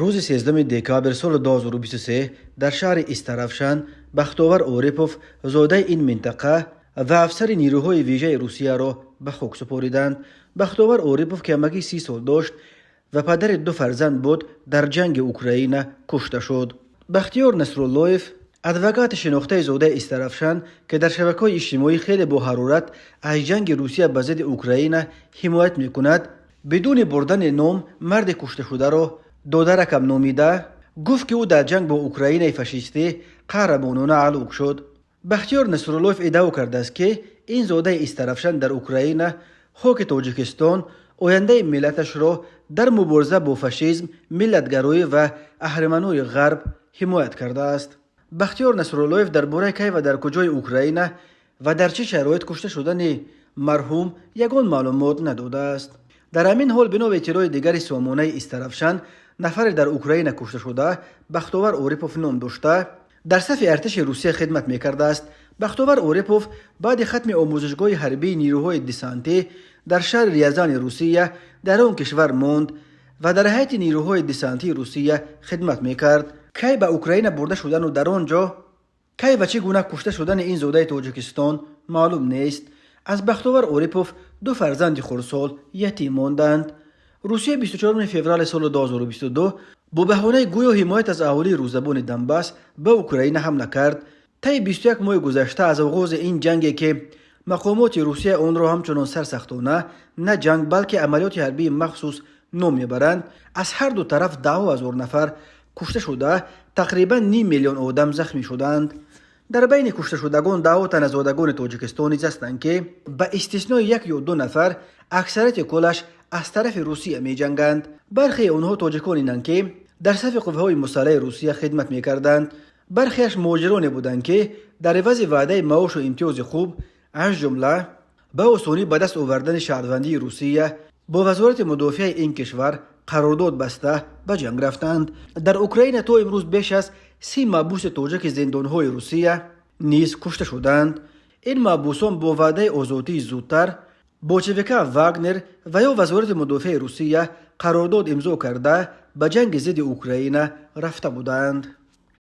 Рӯзи 13 декабр соли 2023 дар шаҳри Истаравшан Бахтовар Орипов, зодаи ин минтақа ва афсари нирӯҳои вижаи Русияро ба хок супориданд. Бахтовар Орипов, ки ҳамагӣ 30 сол дошт ва падари ду фарзанд буд, дар ҷанги Украина кушта шуд. Бахтиёр Насруллоев, адвокати шинохтаи зодаи Истаравшан, ки дар шабакаҳои иҷтимоӣ хеле бо ҳарорат аз ҷанги Русия ба зидди Украина ҳимоят мекунад, бидуни бурдани ном марди кушташударо додаракам номида, гуфт, ки ӯ дар ҷанг бо Украинаи фашистӣ қаҳрамонона ҳалок шуд. Бахтиёр Насруллоев иддао кардааст, ки ин зодаи Истаравшан дар Украина хоки Тоҷикистон, ояндаи миллаташро дар мубориза бо фашизм, миллатгароӣ ва аҳриманои Ғарб ҳимоят кардааст. Бахтиёр Насруллоев дар бораи кай ва дар куҷои Украина ва дар чӣ шароит кушта шудани марҳум ягон маълумот надодааст. Дар ҳамин ҳол, бино ба иттилои дигари сомонаи Истаравшан, нафаре дар Украина кушташуда Бахтовар Орипов ном дошта, дар сафи артиши Русия хидмат мекардааст. Бахтовар Орипов баъди хатми омӯзишгоҳи ҳарбии нирӯҳои десантӣ дар шаҳри Рязани Русия дар он кишвар монд ва дар ҳайати нирӯҳои десантии Русия хидмат мекард. Кай ба Украина бурда шудану дар он ҷо кай ва чӣ гуна кушта шудани ин зодаи Тоҷикистон маълум нест. Аз Бахтовар Орипов ду фарзанди хурдсол ятим монданд. Русия 24 феврали соли 2022 бо баҳонаи гӯё ҳимоят аз аҳолии русзабони Донбасс ба Украина ҳамла кард. Таи 21 моҳи гузашта аз оғози ин ҷанге, ки мақомоти Русия онро ҳамчунон сарсахтона на ҷанг, балки амалиёти ҳарбии махсус ном мебаранд, аз ҳар ду тараф даҳҳо ҳазор нафар кушта шуда, тақрибан ним миллион одам захмӣ шуданд. Дар байни кушташудагон даҳҳо тан аз зодагони Тоҷикистон низ ҳастанд, ки ба истиснои як ё ду нафар аксарияти куллаш аз тарафи Русия меҷанганд. Бархеи онҳо тоҷиконинанд, ки дар сафи қувваҳои мусаллаҳи Русия хидмат мекарданд. Бархеаш муҳоҷироне буданд, ки дар ивази ваъдаи маошу имтиёзи хуб, аз ҷумла ба осонӣ ба даст овардани шаҳрвандии Русия, бо Вазорати мудофиаи ин кишвар қарордод баста, ба ҷанг рафтанд. Дар Украина то имрӯз беш аз 30 маҳбуси тоҷики зиндонҳои Русия низ кушта шуданд. Ин маҳбусон бо ваъдаи озодии зудтар бо ЧВК Вагнер ва ё Вазорати мудофиаи Русия қарордод имзо карда, ба ҷанги зидди Украина рафта буданд.